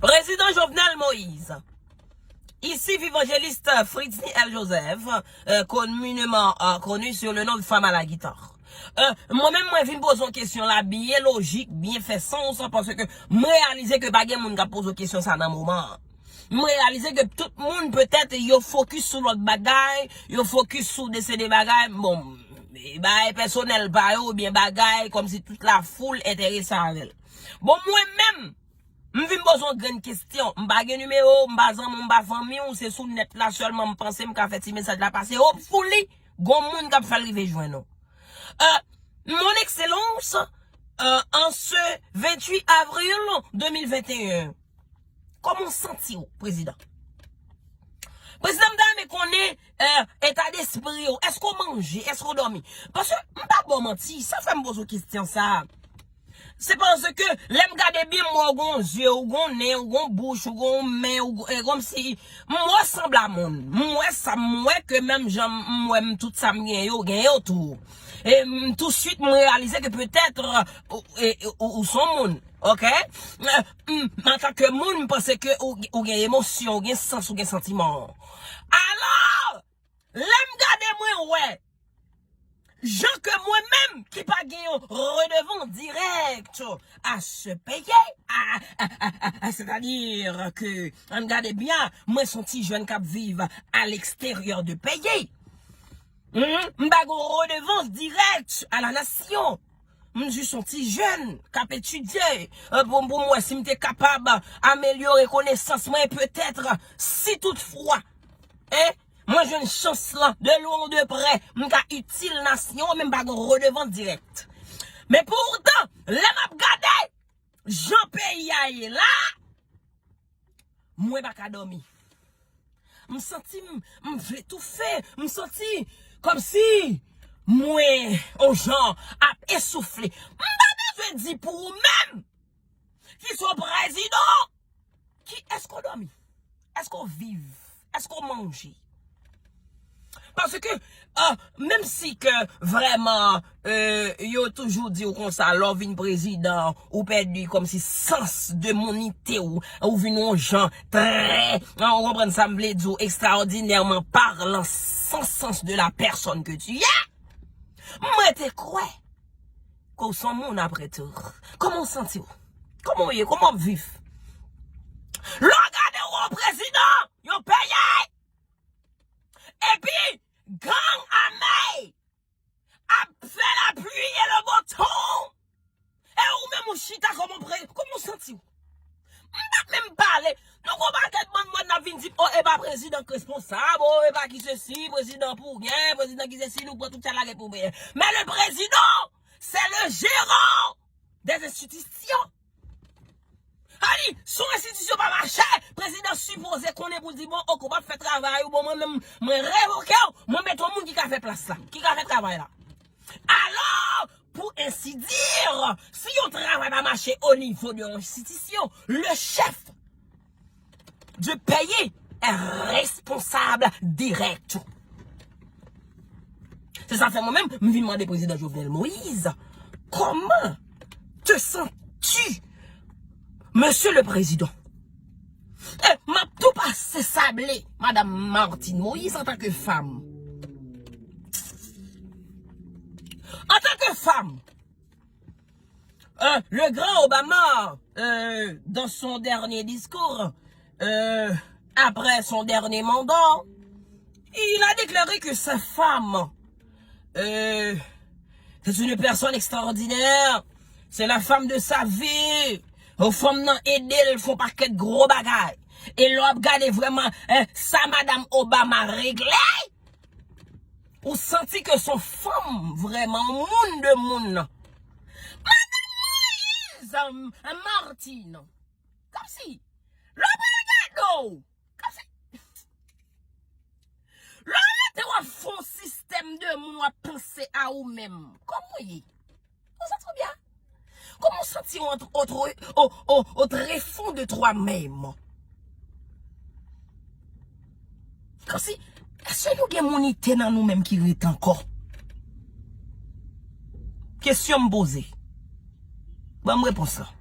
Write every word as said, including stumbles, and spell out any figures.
Président Jovenel Moïse, ici Vivangeliste Fritzny L. Joseph, euh, communément euh, connu sur le nom de Femme à la guitare. Euh, mwen menm mwen vin poze yon kesyon la byen lojik, byen fè sans, paske m reyalize ke pa gen moun k ap poze kesyon sa nan moman an. M reyalize ke tout moun petèt yo fokis sou lòt bagay, yo fokis sou de se de bagay, bon, bagay pèsonèl pa yo oubyen bagay kòmsi tout la foul enterese avè l. Bon, mwen menm, m vin poze yon grenn kesyon. M pa gen nimewo w, m pa zanmi w, m pa fanmi w, se sou nèt la sèlman m panse m ka fè ti mesaj la pase. Hopefully, gon moun k ap fè l rive jwenn ou. Euh, Mon Excellence, euh, en ce vingt-huit avril deux mille vingt et un, kòman w santi w, prezidan? Prezidan, m ta renmen konnen euh, eta despri w. Èske w manje? Èske w dòmi? Paske m pa ba w manti, sa fè m poze w kesyon sa a. Se paske lè m gade byen, m wè w gon zye, w gon nen, w gon bouch, w gon men, w gon, e kòmsi m wè w sanble a moun. M wè sa, m wè ke menm jan m wè m tout sa m gen yo, gen yo tou. E m, touswit, m reyalize ke petèt ou, e, ou, ou se yon moun, oke? E, m, antanke moun, m panse ke ou, ou gen emosyon, ou gen sans, ou gen santiman. Alò, lè m gade, mwen wè jan ke mwen menm ki pa gen yon redevan dirèk a se peye, a, a, a, a, a, sètadi ke, ann gade byen, mwen se yon ti jèn k ap viv a leksteryè de peyi. Hmm? M pa gen yon redevan dirèk a la nasyon. M jis yon ti jèn k ap etidye, euh, pou, pou m wè si m te kapab amelyore konesans mwen, petèt, si toutfwa, en, mwen jwenn chans lan, de lwen ou de prè, m ka itil nasyon an, men m pa gen redevan dirèk. Men poutan, lè m ap gade jan peyi a ye la, mwen pa ka dòmi. M santi m, m vle toufe, m santi kòmsi mwen, on jan, ap esoufle. M pa bezwen di pou ou menm, ki se yon prezidan, ki, èske w dòmi? Èske w viv? Èske w manje? Paske, euh, menm si ke vrèman, euh, yo toujou di w konsa, lè w vin prezidan, ou pèdi kòmsi sans de monite w, ou vin yon jan trè, ou konprann sa m vle di w, ekstraòdinèman palan, sans sens de la personne que tu es. Mwen te kwè ke w se yon moun apre tou. Kòman w santi w? Kòman w ye? Kòman w ap viv? Lè w gade w yon prezidan, yon peyi, epi gang ame ap fè lapli e le bon tan. E ou menm ou chita kòman pre-, kòman w santi w? M p ap menm pale. Nou gon pakèt bann mòn n ap vin di, o, e pa prezidan k responsab, o, e pa ki sesi, prezidan pou gen, prezidan ki sesi, nou pran tout sa lage pou byen. Men le président, c'est le gérant des institutions. Ani, si yon enstitisyon pa mache, prezidan sipoze konnen pou l di, bon, ok, ou p ap fè travay ou, bon, mwen menm, mwen revoke w, mwen mete yon moun ki ka fè plas la, ki ka fè travay la. Alò, pour ainsi dire, si yon travay pa mache o nivo de yon enstitisyon, le chef du pays est responsable direct. Se sa fè mwen menm, m vin mande prezidan Jovenel Moïse, comment te sens-tu, monsieur le président? E m ap tou pase sable Madam Martine Moïse antanke fanm. Antanke fanm, euh, le grand Obama, euh, dans son dernier discours, euh, après son dernier mandat, il a déclaré que sa femme, euh, c'est une personne extraordinaire. C'est la femme de sa vie. Yon fanm nan ede l fè yon pakèt gwo bagay. E lè w ap gade vrèman, eh, sa Madam Obama regle, ou santi ke se yon fanm vrèman, yon moun de moun. Madam Moïse, euh, Martine, kòmsi, lè w pral gade w, kòmsi, lè w rete w ap fè yon sistèm de moun, w ap panse a ou menm. Kòman w ye? Ou santi w byen? Kòman w santi w antre, antre, o, o, o trefon de twa menm? Kòmsi, èske nou gen monite nan nou menm ki rete ankò? Kesyon m poze. Ban m repons lan.